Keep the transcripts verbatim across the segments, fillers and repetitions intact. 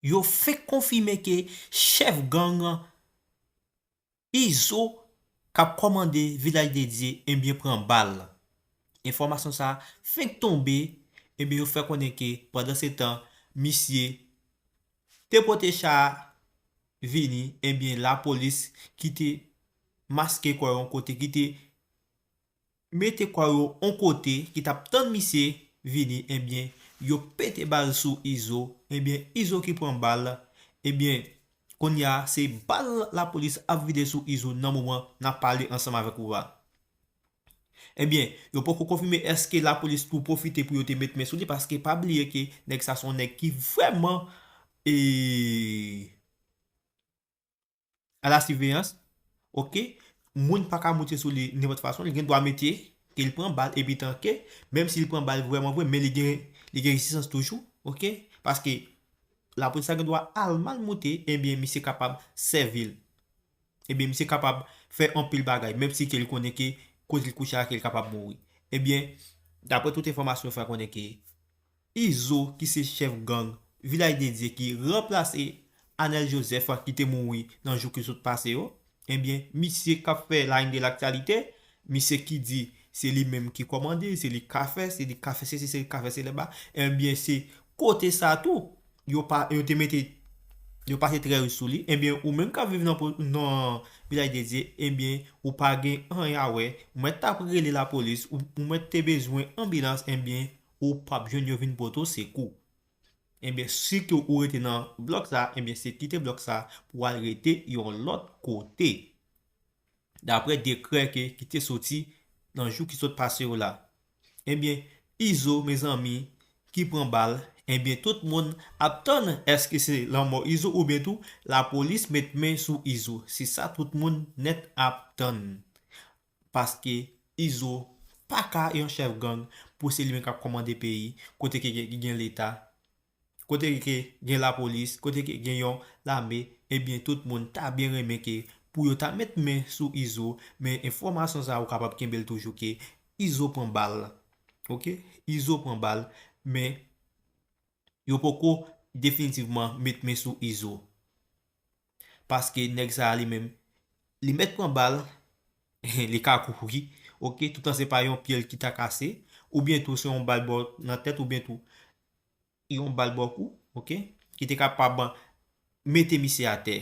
yo fenk konfime ke chèf gang Izo k ap kòmande Vilaj de Dye, ebyen, pran bal. Enfòmasyon sa a fenk tonbe, ebyen, yo fè konnen ke pandan se tan, misye te pote cha a vini, ebyen, lapolis ki te maske kò yo yon kote, ki te mete kò yo yon kote, ki t ap tann misye vini, ebyen, yo pete bal sou Izo, ebyen, Izo ki pran bal, ebyen, kounye a, se bal lapolis ap vide sou Izo nan moman n ap pale ansanm avèk ou a. Ebyen, yo poko konfime èske lapolis tou pwofite pou yo te met men sou li, paske pa bliye ke nèg sa se yon nèg ki vrèman, e, a la siveyans, oke? Moun pa ka moute sou li nenpòt fason, li gen dwa mete ke l pran bal, epi tanke, menm si l pran bal vrèman vre, men li gen, li gen rezistans toujou, oke? Paske lapolis la gen dwa al mal moute, ebyen, misye kapab sèvi l. Ebyen, misye kapab fè anpil bagay, menm si ke l konnen ke kote l kouche a, ke l kapab mouri. Ebyen, daprè tout enfòmasyon, fè konnen ke Izo, ki se chèf gang Vilaj de Dye, ki ranplase Anèl Joseph, ki te mouri nan jou ki sot pase yo, ebyen, misye k ap fè la une de l'actualité, misye ki di se li menm ki kòmande, se li k ka fè, se li k ka fè sesi, se li k ka fè seleba, ebyen, se kote sa tou, yo pa, yo te mete, yo pase trè rich sou li, ebyen, ou menm k ap viv nan po-, nan Vilaj de Dye, ebyen, ou pa gen anyen a wè, ou mèt t ap rele lapolis, ou, ou mèt te bezwen anbilans, ebyen, ou p ap jwenn yo vin pote w sekou. Ebyen, si ke ou rete nan blòk sa, ebyen, se kite blòk sa pou al rete yon lòt kote. Daprè dekrè ke, ki te soti nan jou ki sot pase yo la. Ebyen, Izo, mezanmi, ki pran bal, ebyen, tout moun ap tann èske se lanmò Izo oubyen tou lapolis met men sou Izo. Se sa tout moun nèt ap tann. Paske Izo pa ka yon chèf gang pou se li menm k ap kòmande peyi, kote ke gen, gen leta, kote ke gen lapolis, kote ke gen yon lame, ebyen, tout moun ta byen renmen ke pou yo ta met men sou Izo, men enfòmasyon sa a ou kapab kenbe l toujou ke Izo pran bal. Oke? Izo pran bal, men yo poko definitivman met men sou Izo. Paske nèg sa a li menm, li mèt pran bal, li ka kouri, oke, toutan se pa yon pye l ki ta kase, oubyen tou se yon bal bò nan tèt, oubyen tou yon bal bò kou, oke, ki te kapab mete misye atè.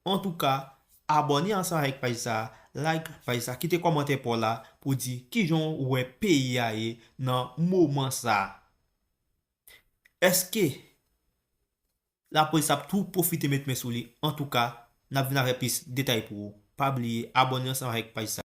Antouka, abòne ansanm avèk paj sa, like paj sa, kite kòmantè pa w la pou di kijan w wè peyi a ye nan moman sa. Èske lapolis ap tou pwofite met men sou li? Antouka, n ap vin avèk plis detay pou ou. Pa bliye abòne ansanm avèk paj sa.